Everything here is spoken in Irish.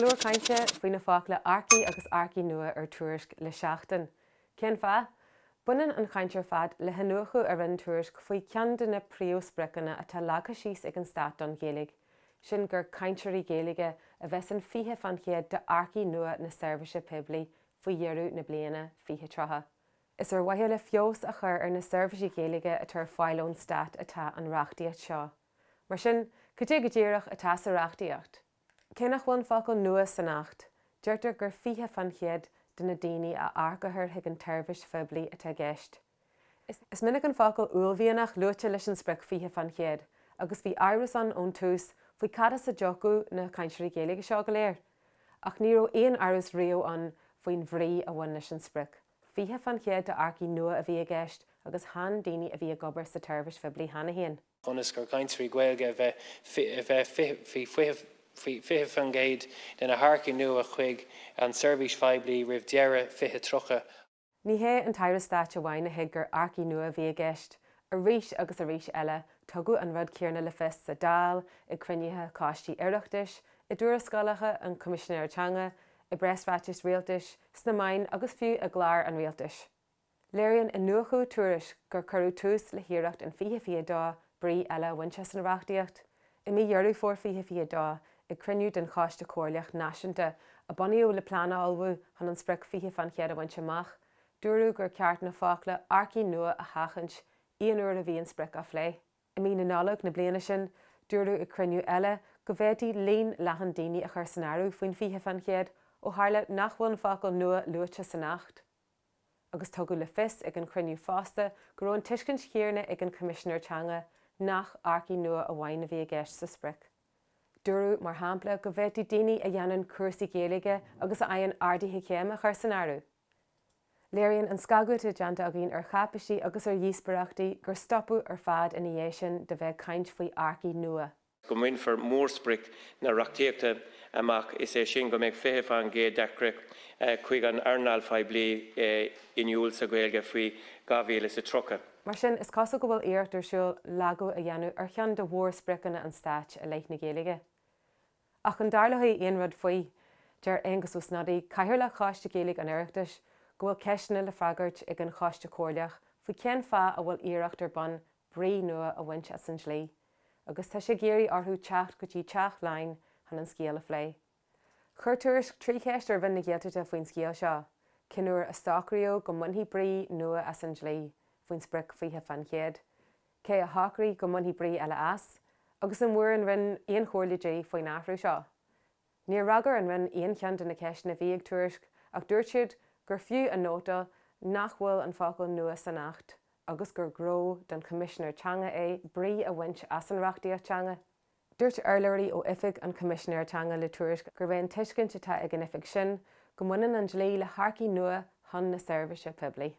go leor cainte faoi na focla 'earcaigh' agus 'earcaigh nua' ar Tuairisc le seachtain. Cén fáth? Baineann an chaint ar fad le hiniúchadh a rinne Tuairisc faoi cheann de na príomhspriocanna atá leagtha síos ag an Stát don Ghaeilge, sin gur cainteoirí Gaeilge a bheas in 20% d'earcaigh nua na seirbhíse poiblí faoi dheireadh na bliana 2030. Is ar mhaithe le feabhas a chur ar na seirbhísí Gaeilge atá ar fáil ón Stát atá an reachtaíocht seo. Mar sin, cad é go díreach atá sa reachtaíocht? Cé nach bhfuil an focal 'nua' san Acht, deirtear gur 20 fán chéad de na daoine a earcófar chuig an tseirbhís phoiblí atá i gceist. Is minic an focal 'uaillmhianach' luaite leis an sprioc 20 fán chéad, agus bhí amhras ann ón tús faoi cad as a dtiocfadh na cainteoirí Gaeilge seo go léir. Ach ní raibh aon amhras riamh ann faoin bhrí a bhain leis an sprioc. 20 fán chéad d'earcaigh nua a bhí i gceist agus chan daoine a bhí ag obair sa tseirbhís phoiblí cheana féin. ionas gur cainteoirí Gaeilge a bheidh faoi 20% de na hearcaigh nua chuig an tseirbhís phoiblí roimh dheireadh 2030. Ní hé an tAire Stáit amháin a thuig gur earcaigh nua a bhí i gceist. Arís agus arís eile, tugadh an rud céanna le fios sa Dáil, ag cruinnithe coistí Oireachtais, i dtuarascálacha an Choimisinéara Teanga, i bpreasráitis rialtais, sna meáin agus fiú i gclár an rialtais. Léiríonn iniúchadh Tuairisc gur cuireadh tús le hiarracht in 2022 brí eile a bhaint as an reachtaíocht. I mí Dheireadh Fómhair 2022, ag cruinniú den Choiste Comhairleach Náisiúnta a bunaíodh le plean a ullmhú chun an sprioc 20 fán chéad a bhaint amach, dúradh gur ceart na focla 'earcaigh nua' a sheachaint aon uair a bhí an sprioc á phlé. I mí na Nollag na bliana sin, dúradh ag cruinniú eile go bhféadfaí líon leathan daoine a chur san áireamh faoin 20 fán chéad ó tharla nach bhfuil an focal 'nua' luaite san Acht. agus tugadh le fios ag an chruinniú fosta go raibh an tuiscint chéanna ag an Choimisinéir Teanga nach earcaigh nua amháin a bhí i gceist sa sprioc. Dúradh, mar shampla, go bhféadfaí daoine a dhéanann cúrsaí Gaeilge agus a fhaigheann arduithe céime a chur san áireamh. Léiríonn an scagadh atá déanta againn ar cháipéisí agus ar dhíospóireachtaí gur stopadh ar fad ina dhiaidh sin de bheith ag caint faoi earcaigh nua. go mbainfear mórsprioc na reachtaíochta amach, is é sin go mbeidh 20% d'earcaigh chuig an earnáil phoiblí inniúil sa Ghaeilge faoi 2030. Mar sin, is cosúil go bhfuil iarracht ar siúl lagú a dhéanamh ar cheann de mhórspriocanna an Stáit i leith na Gaeilge. Ach an dtarlóidh aon rud faoi? Deir Aengus Ó Snodaigh, Cathaoirleach Choiste Gaeilge an Oireachtais, go bhfuil ceisteanna le freagairt ag an Choiste Comhairleach faoi cén fáth a bhfuil iarracht ar bun brí nua a bhaint as an dlí, agus tá sé ag iarraidh orthu teacht go dtí Teach Laighean chun an scéal a phlé. Chuir Tuairisc 3 cheist ar Roinn na Gaeltachta faoin scéal seo, cén uair a socraíodh go mbainfí brí nua as an dlí faoin sprioc 20 fán chéad, cé a shocraigh go mbainfí brí eile as, agus an bhfuair an Roinn aon chomhairle dlí faoin athrú seo? Níor fhreagair an Roinn aon cheann de na ceisteanna a bhí ag Tuairisc ach dúirt siad gur fiú a nótáil nach bhfuil an focal 'nua' san Acht agus gur gnó don Choimisinéir Teanga é brí a bhaint as an reachtaíocht teanga. Dúirt urlabhraí ó Oifig an Choimisinéara Teanga le Tuairisc gurb é an tuiscint atá ag an oifig sin go mbaineann an dlí le hearcaigh nua chun na seirbhíse poiblí.